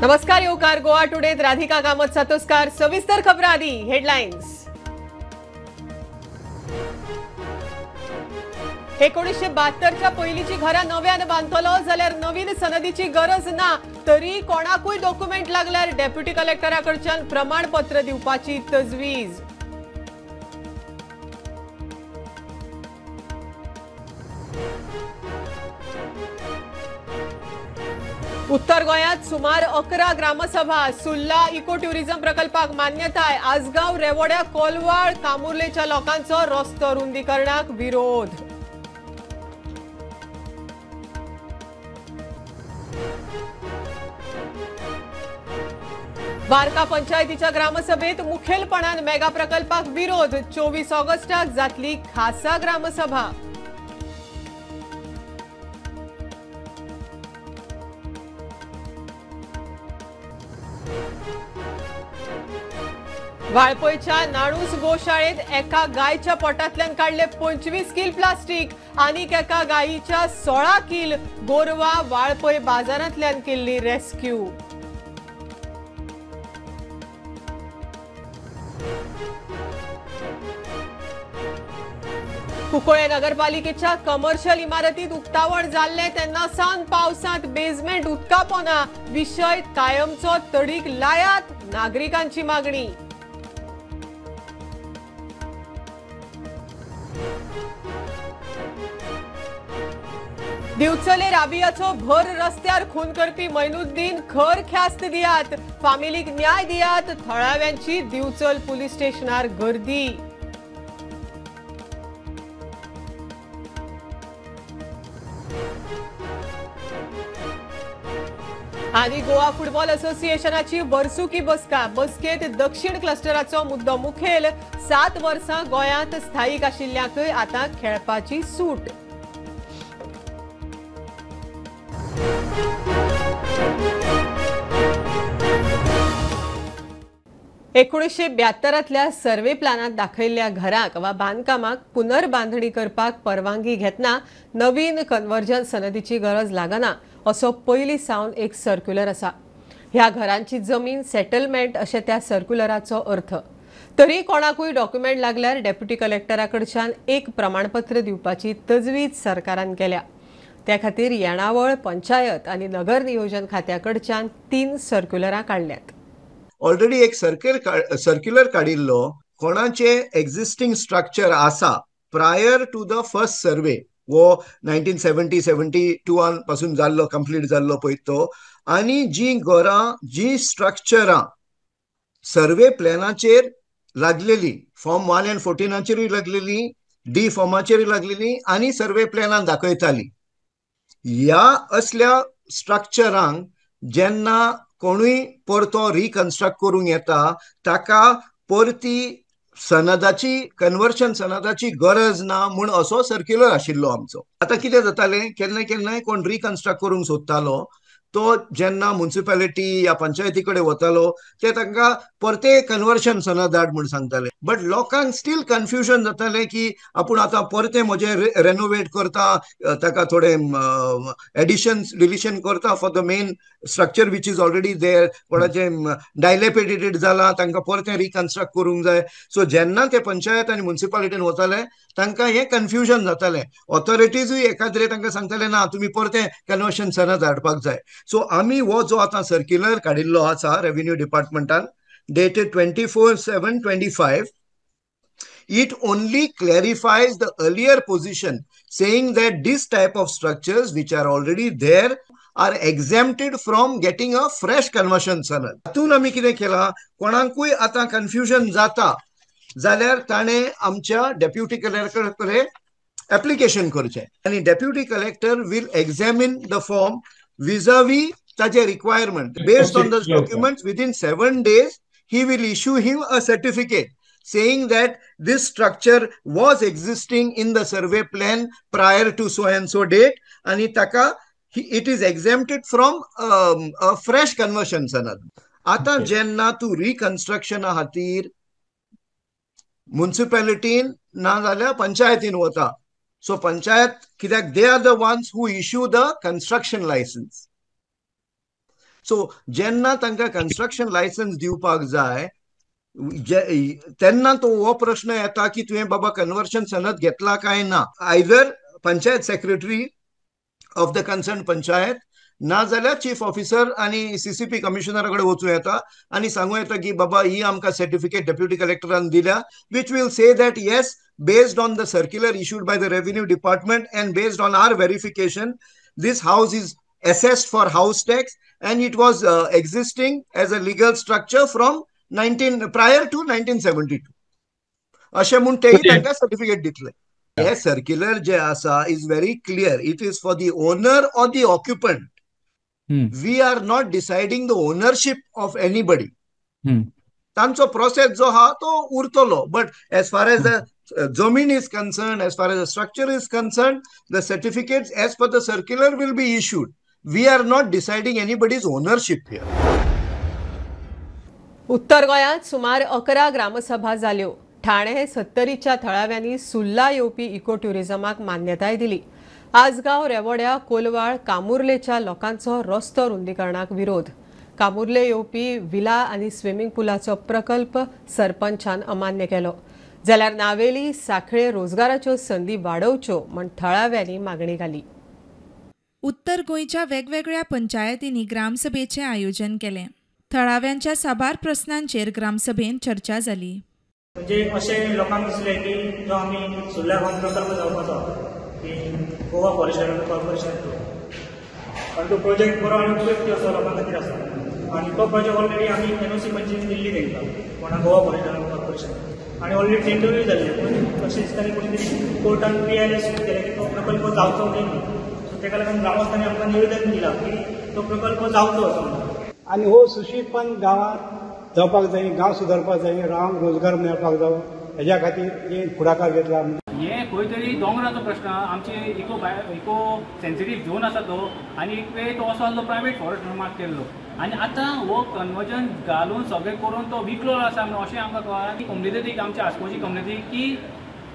नमस्कार येवकार गोवा टुडेत राधिका कामत सातोस्कार। सविस्तर खबरां आदी हेडलायन्स। 1972च्या पयलींची घरां नव्यान बांदतलो जाल्यार नवीन सनदीची गरज ना, तरी कोणाकूय डॉक्युमेंट लागल्यार डेप्युटी कलेक्टरा कडच्यान प्रमाणपत्र दिवपाची तजवीज। उत्तर गोंयांत सुमार 11 ग्रामसभा, सुर्ला इको ट्युरिझम प्रकल्पाक मान्यताय, आजगांव रेवोड्या कोलवाळ कामुर्लेच्या लोकांचो रस्तो रुंदीकरणाक विरोध। वार्का पंचायतीच्या ग्रामसभेत मुखेलपणान मेगा प्रकल्पाक विरोध, 24 ऑगस्टाक जातली खासा ग्रामसभा। वाळपयच्या नाणूस गोशाळेत एका गायच्या पोटांतल्यान काडले 25 किल प्लास्टीक, आनीक एका गायीच्या 16 किल गोरवा वाळपय बाजारांतल्यान केल्ली रेस्क्यू। कुंकळे नगरपालिकेच्या कमर्शियल इमारतीत उक्तावण जाल्लें तेन्ना सावन पावसांत बेजमेंट उदका पोना, विशय कायमचो तडीक लायात, नागरिकांची मागणी। दिवचले राबियाचो भर रस्त्यार खून करपी मैनुद्दीन खर ख्यास्त दियात, फामिलीक न्याय दियात, थळाव्यांची दिवचल पुलीस स्टेशनार गर्दी। आनी गोवा फुटबॉल असोसिएशनाची वर्सुकी बसका, बसकेत दक्षिण क्लस्टराचो मुद्दो मुखेल, 7 वर्सां गोंयांत स्थायीक आशिल्ल्यांकय आतां खेळपाची सूट। 1972तल्या सर्वे प्लानात दाखयल्ल्या घराक वा बांदकामाक पुनर्बांधणी करपाक परवानगी घेतना नवीन कन्वर्जन सनदीची गरज लागना असो पयलीं सावन एक सर्क्युलर आसा। ह्या घरांची जमीन सेटलमेंट अशें त्या सर्क्युलराचो अर्थ। तरी कोणाकूय डॉक्युमेंट लागल्यार डेप्युटी कलेक्टरा कडच्यान एक प्रमाणपत्र दिवपाची तजवीज सरकारान केल्या। त्या खातीर येणावळ, पंचायत आनी नगर नियोजन खात्या कडच्यान 3 सर्क्युलरां काडल्यात। ऑलरेडी एक सर्क्युलर काडिल्लो, कोणाचे एक्झिस्टिंग स्ट्रक्चर आसा prior to the first survey वो 1970-72 पासून जाल्लो, कंप्लीट जाल्लो पळय तो, आनी जी घरां जी स्ट्रक्चरां सर्वे प्लॅनाचेर लागलेली, फॉर्म 1 आनी 14 लागलेली, डी फॉर्माचेरूय लागलेली आनी सर्वे प्लॅनान दाखयताली, ह्या असल्या स्ट्रक्चरांक जेन्ना कोणूय परतो रिकन्स्ट्रक्ट करूंक येता ताका परती सनदाची, कन्वर्शन सनदाची गरज ना म्हूण असो सर्क्युलर आशिल्लो आमचो। आतां कितें जातालें, केन्ना केन्नाय कोण रिकन्स्ट्रक्ट करूंक सोदतालो तो जेन्ना म्युनिसिपालिटी या पंचायती कडेन वतालो ते तांकां परते कन्वर्शन सनद धाड म्हूण सांगताले। बट लोकांक स्टील कन्फ्युजन जातालें की आपूण आतां परते म्हजें रेनोवेट करता, ताका थोडे एडिशन डिलिशन करता for the main structure which is already there, कोणाचें डायलेपिडेटेड जालां तांकां परतें रिकन्स्ट्रक्ट करूंक जाय। सो जेन्ना ते पंचायत आनी म्युनिसिपालिटीन वताले तांकां हें कन्फ्युजन जातालें, ऑथॉरिटीजूय एकाद्रे तांकां सांगताले ना तुमी परतें कन्वर्शन सनद हाडपाक जाय। सो आमी हो जो आतां सर्क्युलर काडिल्लो आसा revenue डिपार्टमेंटान dated 24/7/25, it only clarifies the earlier position saying that this type of structures which are already there are exempted from getting a fresh conversion sanad. तातूंत आमी कितें केलां, कोणाकूय आतां कन्फ्युजन जाता जाल्यार ताणें आमच्या डेप्युटी कलेक्टर कडेन एप्लिकेशन करचें आनी deputy collector will examine the form vis-a-vis ताजे requirement. Based on those documents, within 7 days he will issue him a certificate saying that this structure was existing in the survey plan prior to so and so date, ani taka it is exempted from a fresh conversion sanad. Ata jenna tu reconstruction खातीर municipality na जाल्यार पंचायतीन वता, so panchayat कित्याक they are the ones who issue the construction licence. So जेन्ना तांकां construction licence दिवपाक जाय तेन्ना तो हो प्रश्न येता की तुवें बाबा कन्वर्शन सनद घेतला काय ना. Either panchayat secretary of the concern panchayat ना जाल्यार चीफ ऑफिसर आनी सीसीपी कमिशनरा कडेन वचूं येता आनी सांगू येता की बाबा ही आमकां सर्टिफिकेट डेप्युटी कलेक्टरान दिल्या, which will say that yes, based on the circular issued by the revenue department and based on our verification, this house is assessed for house tax and it was existing as a legal structure from prior to 1972. अशें म्हूण तेय तांकां certificate दितले. हे circular जे आसा is very clear, it is for the owner or the occupant. We are not deciding the ownership of anybody. तांचो process जो आहा तो उरतलो, but as far as the जमीन is concerned, as far as the structure is concerned, the certificates as per the circular will be issued. We are not deciding anybody's ownership here. उत्तर गोंयांत सुमार 11 ग्रामसभा जाल्यो. ठाणे सत्तरीच्या थळाव्यांनी सुर्ला येवपी इको ट्युरिझमाक मान्यताय दिली. आजगांव, रेवोड्या, कोलवाळ, कामुर्लेच्या लोकांचो रस्तो रुंदीकरणाक विरोध. कामुर्ले येवपी विला आनी स्विमिंग पुलाचो प्रकल्प सरपंचान अमान्य केलो. जाल्यार नावेली, साखळे रोजगाराच्यो संदी वाडोवच्यो म्हूण थळाव्यांनी मागणी घाली. उत्तर गोंयच्या वेगवेगळ्या पंचायतींनी ग्रामसभेचें आयोजन केलें. थळाव्यांच्या साबार प्रस्नांचेर ग्रामसभेंत चर्चा जाली. म्हणजे अशें लोकांक दिसलें की जो आमी सुर्ला गांव प्रकल्प जावपाचो की गोवा फॉरेस्ट कॉर्पोरेशन थ्रू, कारण तो प्रोजेक्ट बरो आनी उपयुक्त असो लोकां खातीर आसा आनी तो प्रोजेक्ट ऑलरेडी आमी एनओसी पंचायतीन दिल्ली तांकां कोणा गोवा फॉरेस्ट कॉर्पोरेशन आनी ऑलरेडी टेंडरूय जाल्लें. पूण अशें दिसता की कोणी तरी कोर्टान पीआयएल सुरू केलें की तो प्रकल्प जावचो न्ही. सो ताका लागून ग्रामस्थांनी आमकां निवेदन दिलां की तो प्रकल्प जावचो असो. आनी हो सुशीलपण गांवांत जावपाक जाय, गांव सुदारपाक जाय, गांवांक रोजगार मेळपाक जावो हेज्या खातीर हे फुडाकार घेतला. हे खंय तरी दोंगराचो प्रश्न, आमचे इको सेन्सिटीव झोन आसा तो, आनी एक वेळ तो असो आसलो प्रायवेट फॉरेस्ट म्हणून मार्क केल्लो आनी आतां हो कन्वर्जन घालून सगळें करून तो विकलो आसा म्हणून अशें आमकां कळ्ळां. कम्युनिटीक, आमच्या आस्कोची कम्युनिटी की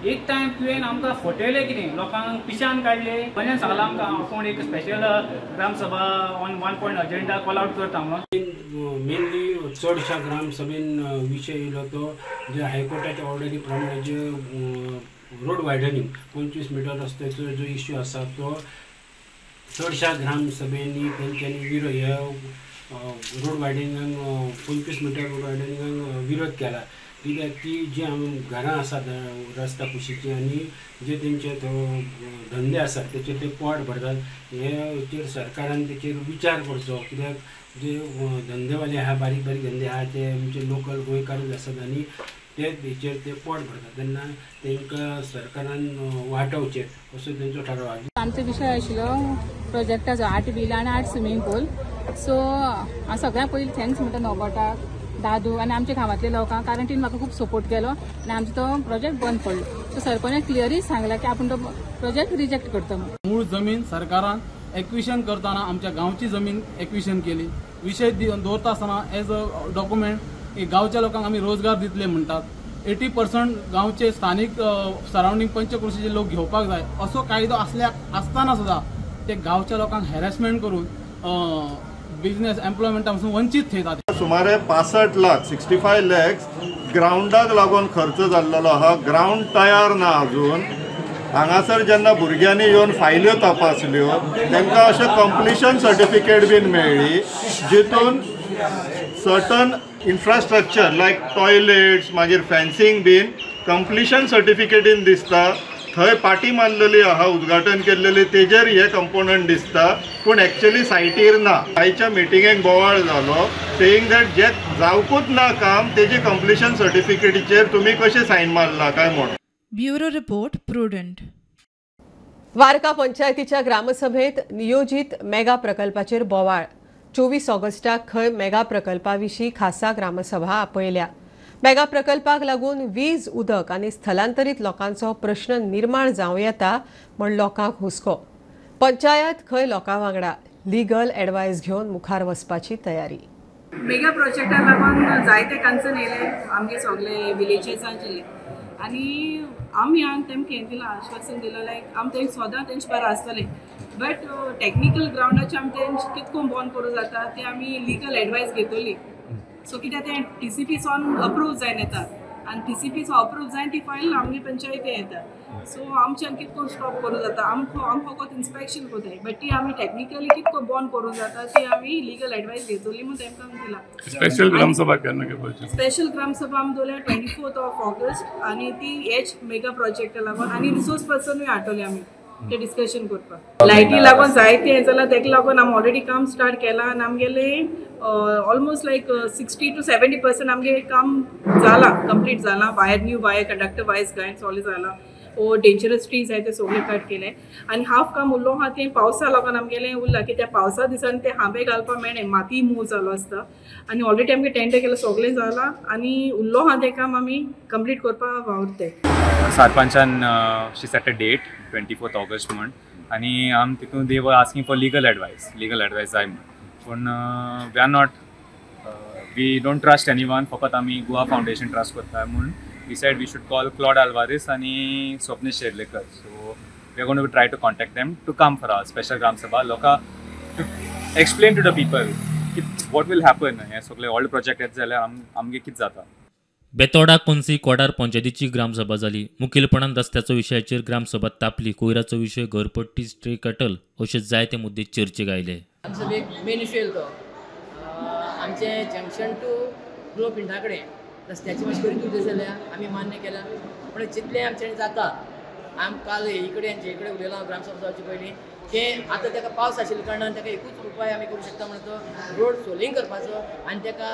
एक टायम तुवें आमकां फटयलें कितें, लोकांक पिशान काडले. पयल्यान सांगलां आमकां आपूण एक special gram sabha on 1 point agenda call out करता म्हणून. मेनली चडशा ग्रामसभेन विशय येयलो तो जे हायकोर्टाच्या ऑर्डरी प्रमाणे जे रोड वायडनिंग 25 मिटर रस्त्याचो जो इश्यू आसा तो चडशा ग्रामसभेंनी तेंच्यांनी विरोध ह्या रोड वायडनिंगाक 25 मिटर रोड वायडनिंगाक विरोध केला. कित्याक की जी घरां आसात रस्त्या कुशीची आनी जे तेंचे धंदे आसात तेचेर ते पोट भरतात, हेचेर सरकारान तेचेर विचार करचो. कित्याक जे धंदेवाले आहा, बारीक बारीक धंदे आहा ते आमचे लोकल गोंयकारच आसात आनी ते हेचेर ते पोट भरतात, तेन्ना तांकां सरकारान वाटोवचें असो तेंचो ठराव आसा. आमचो विशय आशिल्लो प्रोजेक्टाचो 8 विला आनी 8 स्विमींग पूल. सो हांव सगळ्यांत पयलीं thanks म्हणटा नोबोटाक, दादू आनी आमच्या गांवांतल्या लोकांक, कारण तिणें म्हाका खूब सपोर्ट केलो आनी आमचो तो प्रोजेक्ट बंद पडलो. सो सरपंचान क्लियरली सांगला की आपूण तो प्रोजेक्ट रिजेक्ट करता म्हणून. मूळ जमीन सरकारान एक्विशन करतना आमच्या गांवची जमीन एक्विशन केली. विशय दवरता आसतना एज अ डॉक्युमेंट की गांवच्या लोकांक आमी रोजगार दितले म्हणटात. 80% गांवचे स्थानीक सरावंडींग पंचक्रोशीचे लोक घेवपाक जाय असो कायदो आसतना सुद्दां ते गांवच्या लोकांक हॅरेसमेंट करून बिजनेस एम्प्लॉयमेंटा पासून वंचीत थेयतात. सुमारे 65 लाख 65 लॅक्स ग्रावंडाक लागून खर्च जाल्लो आहा. ग्रावंड तयार ना अजून. हांगासर जेन्ना भुरग्यांनी येवन फायल्यो तपासल्यो तांकां अशें कंप्लिशन सर्टिफिकेट बीन मेळ्ळी जितून सर्टन इन्फ्रास्ट्रक्चर लायक टॉयलेट्स मागीर फेन्सिंग बीन कंप्लिशन सर्टिफिकेटीन दिसता. थंय पाटी मारलेली आहा उद्घाटन केल्लेली तेजेर हे कंपोनंट दिसता, पूण एक्चुअली सायटीर ना. आयच्या मिटिंगेक बोवाळ जालो सेईंग that जे जावकूच ना काम तेजे कंप्लिशन सर्टिफिकेटीचेर तुमी कशें सायन मारला काय म्हणून. Bureau report, Prudent. वार्का पंचायतीच्या ग्रामसभेत नियोजित मेगा प्रकल्पाचेर बोवाळ. 24 ऑगस्टाक खंय मेगा प्रकल्पा विशीं खासा ग्रामसभा आपयल्या. मेगा प्रकल्पाक लागून वीज, उदक आनी स्थलांतरीत लोकांचो प्रश्न निर्माण जावं येता म्हण लोकांक हुस्को. पंचायत खंय लोकां वांगडा लिगल एडवायस घेवन मुखार वचपाची तयारी. मेगा प्रोजेक्टाक लागून जायते कन्सर्न येयले आमगे सगळे विलेजर्सांचे आनी आमी हांगा तेमकां हें दिलां आश्वासन दिलां लायक आमी तेंकां सदां तेंचे बरें आसतलें. बट टॅक्निकल ग्रावंडाचे आमी तें कितको बॉन्ड करूं जाता ते आमी लिगल एडवायस घेतली. सो कित्याक तें TCP सावन अप्रूव जायन येता आनी TCP सावन अप्रूव जायन ती फायल आमगे पंचायती येता. सो आमच्यान कितको स्टॉप करूं जाता, आमकां फकत इन्स्पेक्शन करताय, बट ती आमी टॅक्निकली कितको बॉन्ड करूं जाता ती आमी लिगल एडवायस घेतली म्हूण तेमकां आमी दिला. स्पेशल ग्रामसभा केन्ना? स्पेशल ग्रामसभा आमी दवरल्या 24 ऑगस्ट आनी ती एच मेगा प्रोजेक्टा लागून आनी रिसोर्स पर्सनूय हाडटले आमी ते डिस्कशन करपाक. लायटी लागून जायते हें जालां, तेका लागून आमी ऑलरेडी काम स्टार्ट केलां आनी आमगेलें ऑलमोस्ट लायक 60 to 70% आमगे काम जालां, कंप्लीट जालां. Wire, new wire, conductor wires घायन सगळें जालां. ओ डेंजरस ट्रीज आहाय ते सगळे कट केले आनी हाफ काम उरलो आहा तें पावसा लागून आमगेलें उरलां की त्या पावसा दिसांनी ते हांबे घालपाक मेळ्ळें, माती मूव जालो आसता आनी ऑलरेडी आमगे टेंडर केलें, सगळें जालां आनी उरलो आहा तें काम आमी कंप्लीट करपाक वावुरताय. सरपंचान she set a date 24 August म्हण आनी आम तितून they were asking for legal advice, legal advice जाय म्हण, पूण we are not, we don't trust any one. फकत आमी गोवा फावंडेशन ट्रस्ट करता म्हूण we said we should call Claude Alvares आनी Swapnesh Sherlekar. So we are going to try to contact them to come for our special Gram Sabha लोकां to explain to the people की what will happen. हें सगळें व्हडलें project येता जाल्यार आमगे कितें जाता. बेतोडा कोन्सी कोडार पंचायतीची ग्रामसभा जाली. मुखेलपणान रस्त्याचो विशयाचेर ग्रामसभा तापली. कोयराचो विशय, घरपट्टी, स्ट्रे कटल अशे जायते मुद्दे चर्चेक आयले. ग्रामसभेक मेन इशू येयलो तो आमचे जंक्शन टू ग्लो पिंडा कडेन रस्त्याची मातशी बरी दुर्दशा जाल्या, आमी मान्य केल्या, पूण जितलें आमच्यान जाता आम काल हे कडेन हेंचे कडेन उलयलां ग्रामसभा जावचे पयलीं की आतां ताका पावस आशिल्ल्या कारणान ताका एकूच उपाय आमी करूं शकता म्हणून तो रोड सोलिंग करपाचो आनी ताका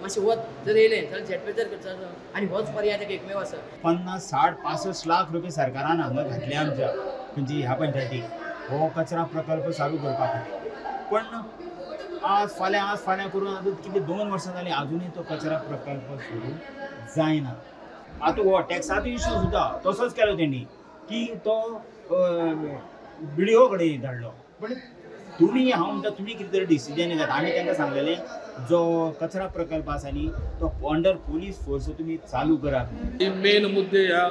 मातशें वत जर येयलें जाल्यार झेटपेचर करपाचो आनी होच पर्याय ताका एकमेव आसा. 50, 60, 65 लाख रुपये सरकारान हांगा घातले आमच्या खंयची ह्या पंचायतीक हो कचरा प्रकल्प चालू करपा खातीर, पण आज फाल्यां करून आतां कितले 2 वर्सां जालीं आजुनूय तो कचरा प्रकल्प सुरू जायना. आतां हो टॅक्साचो इशू सुद्दां तसोच केलो तेणी की तो बीडीओ कडेन धाडलो, पण तुमी हांव म्हणटा तुमी कितें तरी डिसिजन घेतात. आमी तांकां सांगलेलें जो कचरा प्रकल्प आसा न्ही तो अंडर पोलीस फोर्स तुमी चालू करात. मेन मुद्दे ह्या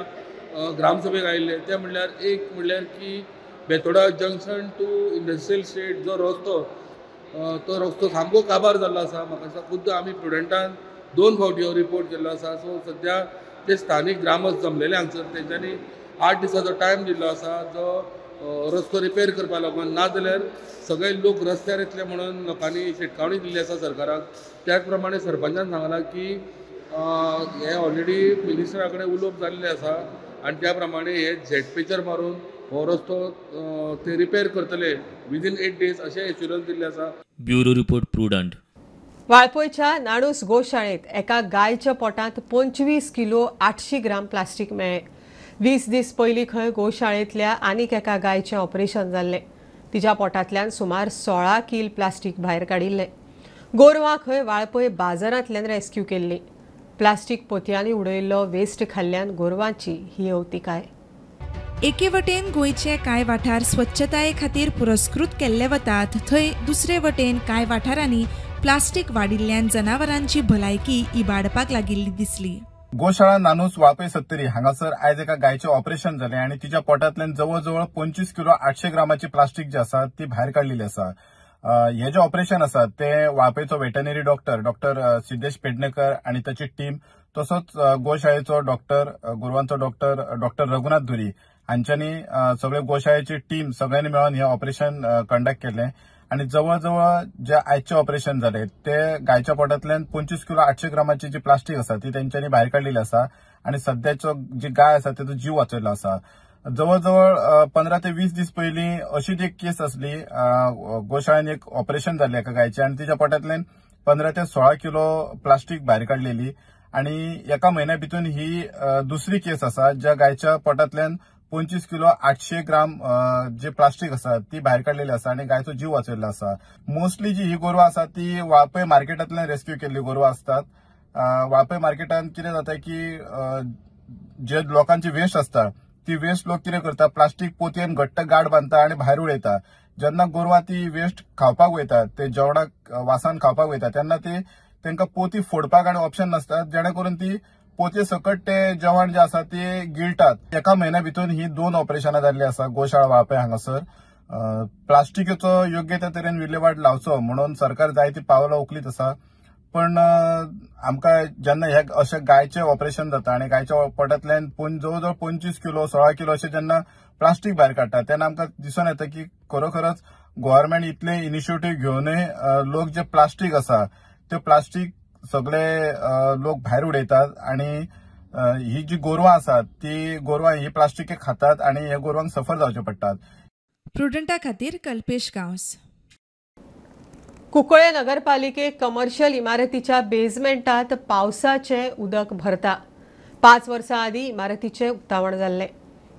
ग्रामसभेक आयिल्ले ते म्हणल्यार एक म्हणल्यार की Betora junction to industrial estate जो रस्तो तो रस्तो सामको काबार जाल्लो आसा. म्हाका दिसता खुद्द आमी प्रुडंटान 2 फावटी हो रिपोर्ट केल्लो आसा. सो सद्या ते स्थानीक ग्रामस्थ जमलेले हांगसर तेंच्यांनी 8 दिसाचो टायम दिल्लो आसा जो रस्तो रिपेर करपा लागून, ना जाल्यार सगळे लोक रस्त्यार येतले म्हणून लोकांनी शिटकावणी दिल्ली आसा सरकाराक. त्याच प्रमाणे सरपंचान सांगलां की हे ऑलरेडी मिनिस्टरा कडेन उलोवप जाल्लें आसा आनी त्या प्रमाणे हे झेटपेचर मारून हो रस्तो ते रिपेर करतले विदीन 8 डेज अशें एश्युरन्स दिल्लें आसा. Bureau report, Prudent. वाळपयच्या नाणूस गोशाळेत एका गायच्या पोटांत 25 किलो 800 ग्राम प्लास्टीक मेळ्ळें. 20 दीस पयलीं खंय गोशाळेंतल्या आनीक एका गायचें ऑपरेशन जाल्लें. तिच्या पोटांतल्यान सुमार 16 किल प्लास्टीक भायर काडिल्लें. गोरवां खंय वाळपय बाजारांतल्यान रेस्क्यू केल्ली. प्लास्टीक पोतयांनी उडयल्लो वेस्ट खाल्ल्यान गोरवांची ही अवतिकाय. एके वटेन गोंयचे कांय वाठार स्वच्छताये खातीर पुरस्कृत केल्ले वतात, थंय दुसरे वटेन कांय वाठारांनी प्लास्टीक वाडिल्ल्यान जनावरांची भलायकी इबाडपाक लागिल्ली दिसली. गोशाळा नानूस वाळपय सत्तरी हांगासर आयज एका गायचें ऑपरेशन जालें आनी तिच्या पोटांतल्यान जवळ जवळ 25 किलो 800 ग्रामाची प्लास्टीक जी आसा ती भायर काडलेली आसा. हे जे ऑपरेशन आसा ते वाळपयचो veterinary doctor doctor Siddhesh Pednekar आनी ताची टीम, तसोच गोशाळेचो डॉक्टर गोरवांचो डॉक्टर डॉक्टर रघुनाथ धुरी हांच्यांनी सगळे गोशाळेची टीम सगळ्यांनी मेळून हे ऑपरेशन कंडक्ट केलें आनी जवळ जवळ जे आयचे ऑपरेशन जाले ते गायच्या पोटांतल्यान 25 किलो 800 ग्रामाची जी प्लास्टीक आसा ती तेंच्यांनी भायर काडलेली आसा आनी सद्याचो जी गाय आसा तेजो जीव वाचयलो आसा. जवळ जवळ 15 ते 20 दीस पयलीं अशीच एक केस आसली. गोशाळेन एक ऑपरेशन जाल्लें एका गायचें आनी तिच्या पोटांतल्यान 15 ते 16 किलो प्लास्टीक भायर काडलेली आनी एका म्हयन्या भितून ही दुसरी केस आसा ज्या गायच्या पोटांतल्यान 25 किलो 800 ग्राम जे प्लास्टीक आसा ती भायर काडलेली आसा आनी गायचो जीव वाचयल्लो आसा. मोस्टली जी ही गोरवां आसा ती वाळपय मार्केटांतल्यान रेस्क्यू केल्ली गोरवां आसतात. वाळपय मार्केटान कितें जाता की जे लोकांची वेस्ट आसता ती वेस्ट लोक कितें करता, प्लास्टीक पोतयेन घट्ट गाड बांदता आनी भायर उडयता. जेन्ना गोरवां ती वेस्ट खावपाक वयता, ते जेवणाक वासान खावपाक वयता तेन्ना ती तांकां पोती फोडपाक आनी ऑप्शन नासता, जेणे करून ती पोतये सकट ते जेवण जे आसा ते गिळटात. एका म्हयन्या भितर ही 2 ऑपरेशनां जाल्ली आसा गोशाळा वाळपय हांगासर. प्लास्टिकेचो योग्य त्या तरेन विल्हेवाट लावचो म्हणून सरकार जायती पावलां उखलीत आसा, पण आमकां जेन्ना हे अशें गायचें ऑपरेशन जाता आनी गायच्या पोटांतल्यान जवळ जवळ 25 किलो 16 किलो अशें जेन्ना प्लास्टीक भायर काडटा तेन्ना आमकां दिसून येता की खरोखरच गव्हर्मेंट इतले इनिशिएटीव घेवनूय लोक जे प्लास्टीक आसा ते प्लास्टीक सगळे लोक भायर उडयतात आनी ही जी गोरवां आसात ती गोरवां ही प्लास्टीक खातात आनी हे गोरवांक सफर जावचे पडटात. प्रुडंटा खातीर कल्पेश गांवस. कुंकळे नगरपालिके कमर्शियल इमारतीच्या बेजमेंटात पावसाचे उदक भरता. 5 वर्सां आदीं इमारतीचें उक्तावण जाल्लें.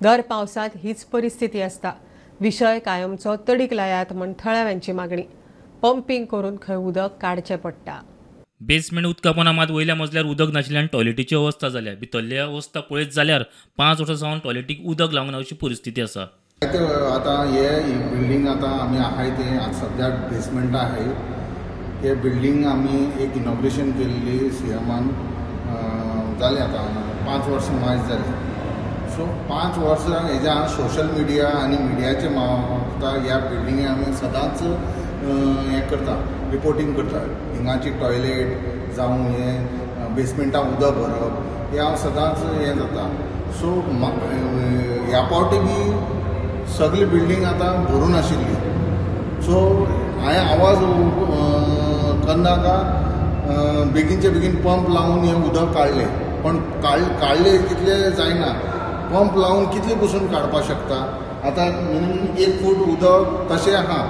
दर पावसांत हीच परिस्थिती आसता. विशय कायमचो तडीक लायात म्हण थळाव्यांची मागणी. पंपींग करून खंय उदक काडचें पडटा. बेसमेंट उदका पोना मात वयल्या मजल्यार उदक नाशिल्ल्यान टॉयलेटीची अवस्था जाल्या. भितरली अवस्था पळयत जाल्यार 5 वर्सां सावन टॉयलेटीक उदक लावंक ना अशी परिस्थिती आसा. आतां हे बिल्डींग आतां आमी आहाय ते आतां सद्या बेसमेंट आहाय. हे बिल्डींग आमी एक इनॉग्रेशन केल्ली सीएमान जालें आतां 5 वर्सां मायज जालीं. सो 5 वर्सां हेज्या सोशल मिडिया आनी मिडियाचे मार्फत ह्या बिल्डिंगे आमी सदांच हें करता, रिपोर्टींग करता. हिंगाची टॉयलेट जावं हे बेसमेंटाक उदक भरप हें हांव सदांच हें जाता. सो ह्या पावटी बी सगळी बिल्डींग आतां भरून आशिल्ली. सो हांवें आवाज करनाका बेगीनचे बेगीन पंप लावन हें उदक काडलें, पण काडलें तितलें जायना. पंप लावन कितले पसून काडपाक शकता? आतां मिनिमम 1 फूट उदक तशें आहा.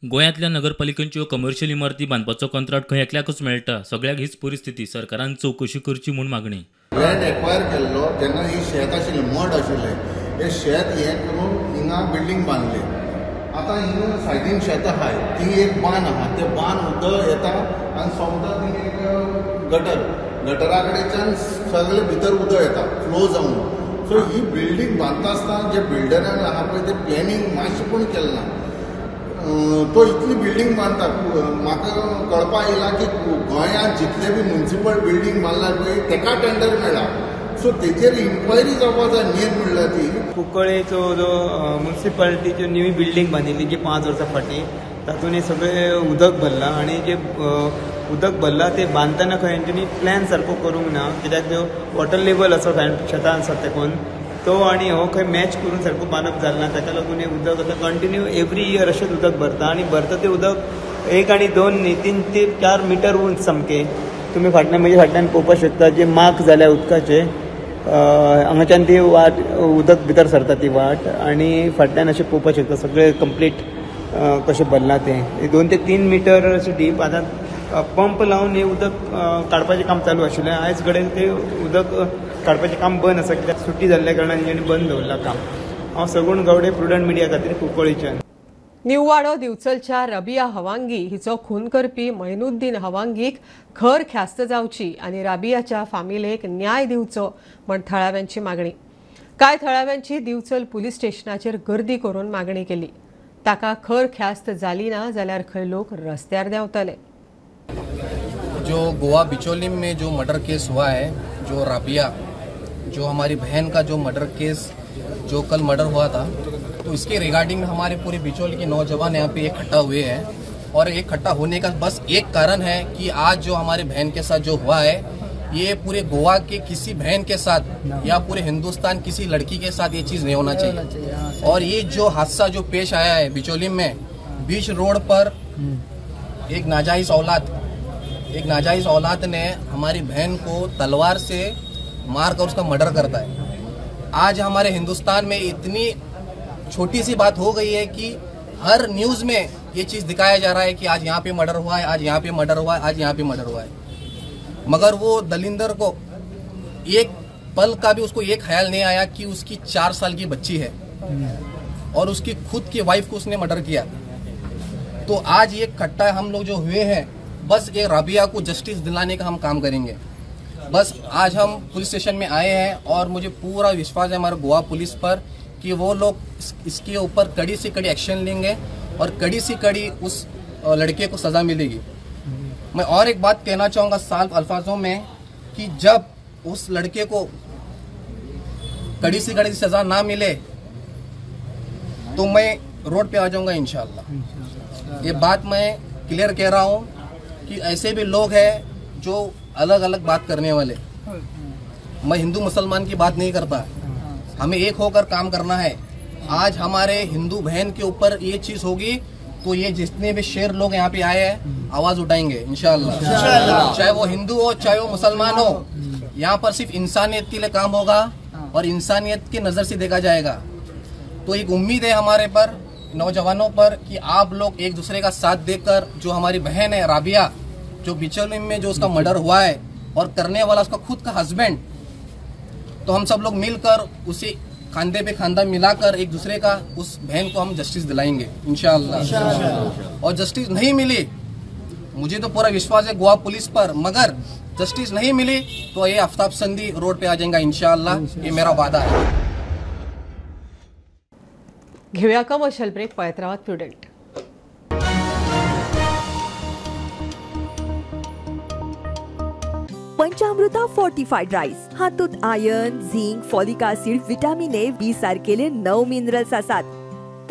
गोंयांतल्या नगरपालिकेच्यो कमर्शियल इमारती बांदपाचो कंत्राट खंय एकल्याकूच मेळटा. सगळ्याक हीच परिस्थिती. सरकारान चवकशी करची म्हूण मागणी. लँड एक्वायर केल्लो तेन्ना ही शेत आशिल्लें, मड आशिल्लें. हे शेत हें करून हिंगा बिल्डींग बांदलें. आतां हिंगा सायडीन शेत आहाय, ती एक बांद आहा, ते बांद उदक येता आनी सोमता ती एक गटर, गटरा कडेच्यान सगळे भितर उदक येता फ्लो जावन. सो ही बिल्डींग बांदता आसतना जे बिल्डरान आहा पळय ते प्लॅनिंग मातशें पूण केलें ना. तो इतली बिल्डींग बांदता, म्हाका कळपा येयला की गोंयांत जितले बी म्युनिसिपल बिल्डींग बांदला पळय तेका टेंडर मेळ्ळा. सो तेचेर इन्क्वायरी जावपा जाय मेन म्हणल्यार ती. कुंकळेचो जो म्युनिसिपालिटीची न्यू बिल्डींग बांदिल्ली जी 5 वर्सां फाटीं, तातूंत सगळें उदक भरलां आनी जे उदक भरलां तें बांदतना खंय तेंच्यांनी प्लॅन सारको करूंक ना, कित्याक जो वॉटर लेवल आसा शेतान आसा तेकून तो आनी हो खंय मॅच करून सारको बांदप जालें ना. ताका लागून हें उदक आतां कंटिन्यू एवरी इयर अशेंच उदक भरता आनी भरता तें उदक 1 आनी 2 न्ही 3 ते 4 मिटर उंच सामकें. तुमी फाटल्यान म्हज्या फाटल्यान पळोवपाक शकता जे मार्क जाल्या उदकाचे, हांगाच्यान ती वाट उदक भितर सरता ती वाट आनी फाटल्यान अशें पळोवपाक शकता सगळें कंप्लीट कशें भरलां तें. 2 ते 3 मिटर अशें डीप. आतां पंप लावन हें उदक काडपाचें काम चालू आशिल्लें. आयज कडेन तें उदक काडपाचें काम बंद आसा, कित्याक सुटी जाल्ल्या कारणान हेंच्यांनी बंद दवरलां काम. हांव सगूण गावडे, प्रुडंट मिडिया खातीर कुंकळीच्यान. निववाडो दिवचलच्या रबिया हवांगी हिचो खून करपी मैनुद्दीन हवांगीक खर ख्यास्त जावची आनी राबियाच्या फामिलेक न्याय दिवचो म्हण थळाव्यांची मागणी. कांय थळाव्यांची दिवचल पुलीस स्टेशनाचेर गर्दी करून मागणी केली. ताका खर ख्यास्त जाली ना जाल्यार खंय लोक रस्त्यार देंवतले. जो गोवा बिचोलिम में जो मर्डर केस हुआ है, जो राबिया जो हमारी बहन का जो मर्डर केस जो कल मर्डर हुआ था, तो इसके रिगार्डिंग हमारे पूरे बिचौल के नौजवान यहाँ पे इकट्ठा हुए हैं। और इकट्ठा होने का बस एक कारण है कि आज जो हमारे बहन के साथ जो हुआ है, ये पूरे गोवा के किसी बहन के साथ या पूरे हिंदुस्तान किसी लड़की के साथ ये चीज़ नहीं होना चाहिए। और ये जो हादसा जो पेश आया है बिचौलिम में, बीच रोड पर एक नाजायज़ औलाद ने हमारी बहन को तलवार से मार कर उसका मर्डर करता है। आज हमारे हिंदुस्तान में इतनी छोटी सी बात हो गई है कि हर न्यूज़ में ये चीज़ दिखाया जा रहा है कि आज यहाँ पे मर्डर हुआ है, आज यहाँ पे मर्डर हुआ है, आज यहाँ पे मर्डर हुआ है। मगर वो दलिंदर को एक पल का भी उसको ये ख्याल नहीं आया कि उसकी 4 साल की बच्ची है और उसकी खुद की वाइफ को उसने मर्डर किया। तो आज ये इकट्ठा हम लोग जो हुए हैं, बस ये राबिया को जस्टिस दिलाने का हम काम करेंगे। बस आज हम पुलिस स्टेशन में आए हैं और मुझे पूरा विश्वास है हमारे गोवा पुलिस पर कि वो लोग इसके ऊपर कड़ी से कड़ी एक्शन लेंगे और कड़ी से कड़ी उस लड़के को सज़ा मिलेगी। मैं और एक बात कहना चाहूँगा साफ अल्फाजों में कि जब उस लड़के को कड़ी से कड़ी सज़ा ना मिले तो मैं रोड पे आ जाऊंगा इंशाअल्लाह। ये बात मैं क्लियर कह रहा हूँ कि ऐसे भी लोग हैं जो अलग अलग बात करने वाले। मैं हिंदू मुसलमान की बात नहीं करता, हमें एक होकर काम करना है। आज हमारे हिंदू बहन के ऊपर ये चीज़ होगी तो ये जितने भी शेर लोग यहाँ पे आए हैं आवाज़ उठाएंगे इंशाअल्लाह, चाहे वो हिंदू हो चाहे वो मुसलमान हो। यहाँ पर सिर्फ इंसानियत के लिए काम होगा और इंसानियत की नज़र से देखा जाएगा। तो एक उम्मीद है हमारे पर, नौजवानों पर, कि आप लोग एक दूसरे का साथ देकर, जो हमारी बहन है राबिया, जो बिचौलिम में जो उसका मर्डर हुआ है और करने वाला उसका खुद का हस्बैंड, तो हम सब लोग मिलकर उसे खांधे पे खांधा मिलाकर एक दूसरे का उस बहन को हम जस्टिस दिलाएंगे इंशाअल्लाह। और जस्टिस नहीं मिली, मुझे तो पूरा विश्वास है गोवा पुलिस पर, मगर जस्टिस नहीं मिली तो ये आफ्ताब संदी रोड पे आ जाएगा इंशाअल्लाह, ये मेरा वादा है। घेऊया कमर्शियल ब्रेक, पळयत रावात प्रुडंट। पंचामृता फोर्टिफाइड राईस हातूंत iron, zinc, folic acid, vitamin A, B सारकेले 9 minerals आसात।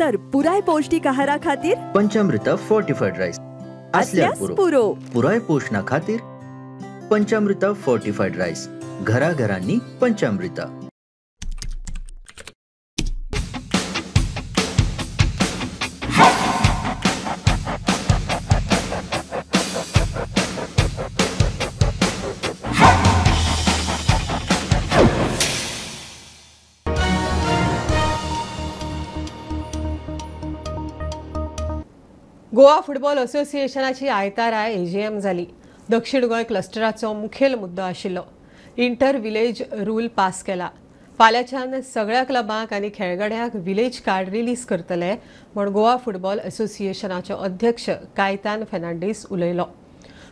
तर पुराय पौष्टिक आहारा खातीर पंचामृता फोर्टिफाइड राईस आसल्यार पुरो। पुराय पोषणा खातीर पंचामृता फोर्टिफाइड राईस, घराघरांनी पंचामृता। गोवा फुटबॉल असोसिएशनाची आयतारा एजीएम जाली। दक्षिण गोंय क्लस्टराचो मुखेल मुद्दो आशिल्लो इंटर विलेज रूल पास केला। फाल्यांच्यान सगळ्या क्लबांक आनी खेळगड्यांक विलेज कार्ड रिलीज करतले म्हूण गोवा फुटबॉल असोसिएशनाचो अध्यक्ष कायतान फेर्नांडीस उलयलो।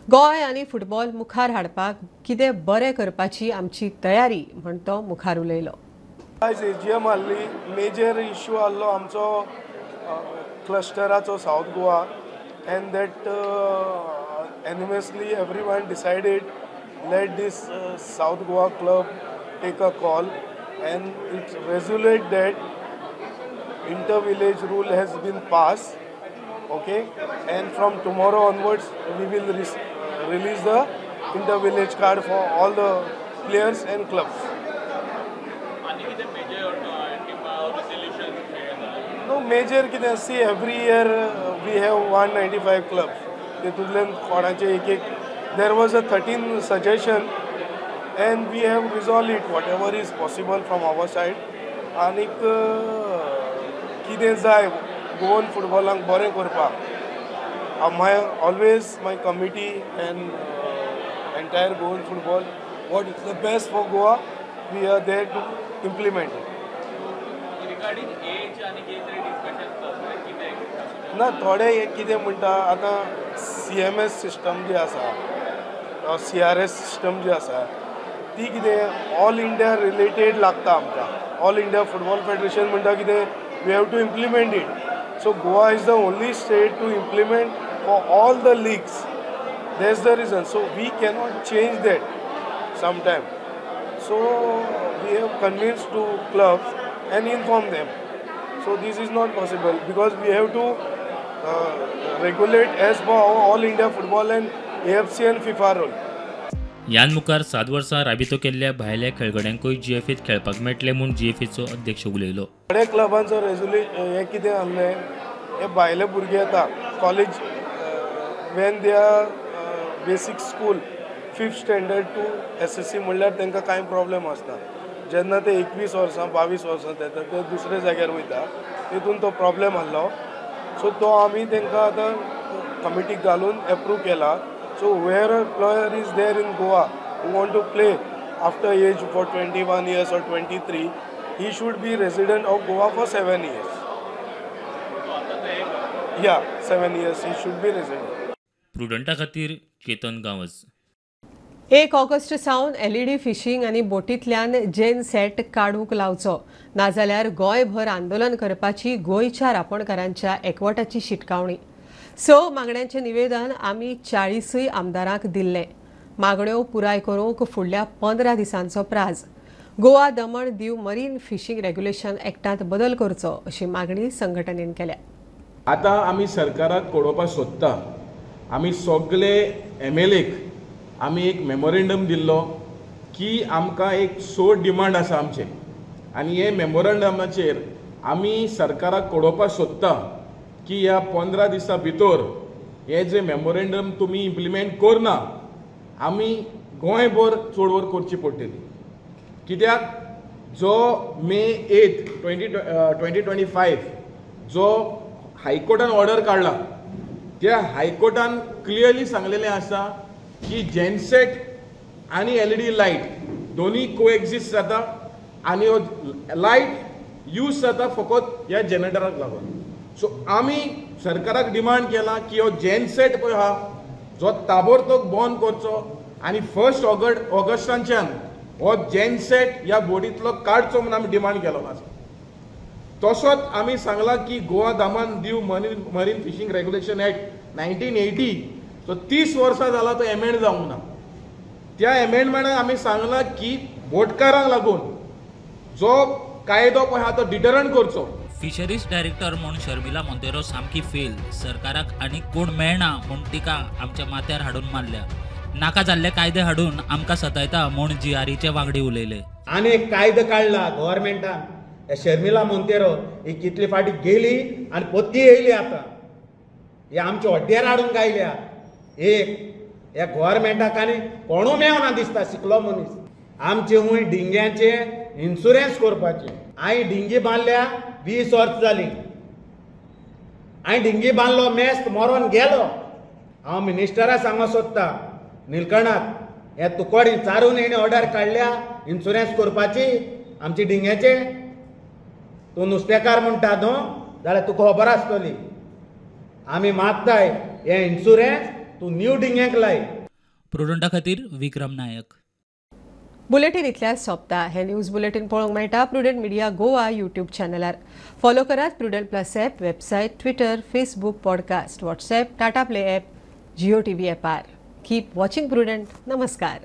गोंय आनी फुटबॉल मुखार हाडपाक कितें बरें करपाची आमची तयारी म्हूण तो मुखार उलयलो। आयज एजीएम आहली, मेजर इश्यू आहलो आमचो क्लस्टराचो South Goa, and that unanimously everyone decided let this South Goa club take a call, and it resolved that inter-village rule has been passed, okay, and from tomorrow onwards we will release the inter-village card for all the players and clubs. No major कितें, see every year we have 195 clubs, तितूंतल्यान कोणाचे एक एक, there was a 13 suggestion and we have resolved it whatever is possible from our side. आनीक कितें जाय Goan फुटबॉलाक बरें करपाक, my always my committee and entire Goan football what is the best for Goa we are there to implement it. Regarding age आनी कितें तरी discussion कितें ना, थोडे कितें म्हणटा आतां CMS system जी आसा, CRS system जी आसा, ती कितें ऑल इंडिया रिलेटेड लागता आमकां। ऑल इंडिया फुटबॉल फेडरेशन म्हणटा कितें we have to implement it. So Goa is the only state to implement for all the leagues, that's the reason. So we cannot change that sometime. So we have convince to clubs and inform them. So this is not possible because we have to regulate as per all India football and AFC and FIFA rule. यान मुखार 7 वर्सां राबितो केल्ल्या भायल्या खेळगड्यांकूय जीएफएत खेळपाक मेळटलें म्हूण जीएफएचो अध्यक्ष उलयलो। थोडे क्लबांचो रेजोल्युशन हें कितें आहलें, हे भायले भुरगे येता college when they are basic school 5th standard to SSC म्हणल्यार तांकां कांय प्रॉब्लेम आसना। जेन्ना ते 21 वर्सां 22 वर्सां येता ते दुसऱ्या जाग्यार वयता, तितून तो प्रॉब्लेम आहलो। सो तो आमी तांकां आतां कमिटीक घालून एप्रूव केला। So where a player is there in Goa who want to play after age for 21 years or 23, he should be resident of Goa for 7 years. Yeah, 7 years he should be resident. प्रुडंटा खातीर Chetan Gawas. 1 August सावन LED fishing आनी बोटींतल्यान Jane set काडूंक लावचो, नाजाल्यार गोंयभर आंदोलन करपाची गोंयच्या रापणकारांच्या एकवटाची शिटकावणी। 6 मागण्यांचें निवेदन आमी 40 आमदारांक दिल्लें। मागण्यो पुराय करूंक फुडल्या 15 दिसांचो Praj. Goa Daman Diu marine fishing regulation एक्टांत बदल करचो अशी मागणी संघटनेन केल्या। आतां आमी सरकाराक कळोवपाक सोदता, आमी सगळे MLAक आमी एक मेमोरेंडम दिल्लो की आमकां एक 6 डिमांड आसा आमचे आनी हे मेमोरंडमाचेर आमी सरकाराक कळोवपाक सोदता की ह्या 15 दिसां भितर हे जे मेमोरेंडम तुमी इम्प्लिमेंट करना आमी गोंयभर चळवळ करची पडटली. कित्याक जो May 8, 2025 जो हायकोर्टान ऑर्डर काडला त्या हायकोर्टान क्लियरली सांगलेलें आसा की जेनसेट आनी LED light दोनी कोएक्झिस्ट जाता आनी हो लायट यूज जाता फकत ह्या जनरेटराक लागून. सो आमी सरकाराक डिमांड केला की हो जेनसेट पळय आहा जो ताबडतोब बंद करचो आनी 1 ऑगस्टाच्यान हो जेनसेट ह्या बोडींतलो काडचो म्हणून आमी डिमांड केलो आसा. तसोच आमी सांगला की Goa Daman Diu marine fishing regulation act 1980 so 30 वर्सां जाला तो एमेंड जावंक ना. त्या एमेंडमेंटान आमी सांगला की बोटकारांक लागून जो कायदो पळय आहा तो डिटरंट करचो. फिशरीज डायरेक्टर म्हूण शर्मिला मोंतेरो सामकी फेल. सरकाराक आनी कोण मेळना म्हूण तिका आमच्या माथ्यार हाडून मारल्या. नाका जाल्ले कायदे हाडून आमकां सतायता म्हूण GREचे वांगडी उलयले. आनी एक कायदो काडला गव्हर्मेंटान, शर्मिला मोंतेरो ही कितली फाटी गेली आनी पोत्ती येयली, आतां हे आमच्या हड्ड्यार हाडून गायल्या. एक ह्या गव्हर्मेंटाक आनी कोणू मेवना दिसता शिकलो मनीस. आमचे हुंय डिंग्याचे इन्शुरन्स करपाचे. हांवें डिंगी बांदल्या 20 वर्सां जालीं, हांवें डिंगी बांदलो मेस्त मरोन गेलो. हांव मिनिस्टरा सांगूंक सोदता निलकणाक, हे तुकोडी चारून हेणें ऑर्डर काडल्या इन्शुरन्स करपाची आमची डिंग्याचे. तूं नुस्तेकार म्हणटा न्हू जाल्यार तुका खबर आसतली. आमी मागताय हें इन्शुरन्स तूं न्यू डिंग्यांक लाय. प्रुडंटा खातीर विक्रम नायक. बुलेटीन इतल्याच सोंपता. हे न्यूज बुलेटीन पळोवंक मेळटा प्रुडंट मिडिया गोवा यूट्यूब चॅनलार. फॉलो करात Prudent plus app, website, Twitter, Facebook, podcast, WhatsApp, Tata play app, Jio TV ॲपार. Keep watching Prudent. नमस्कार.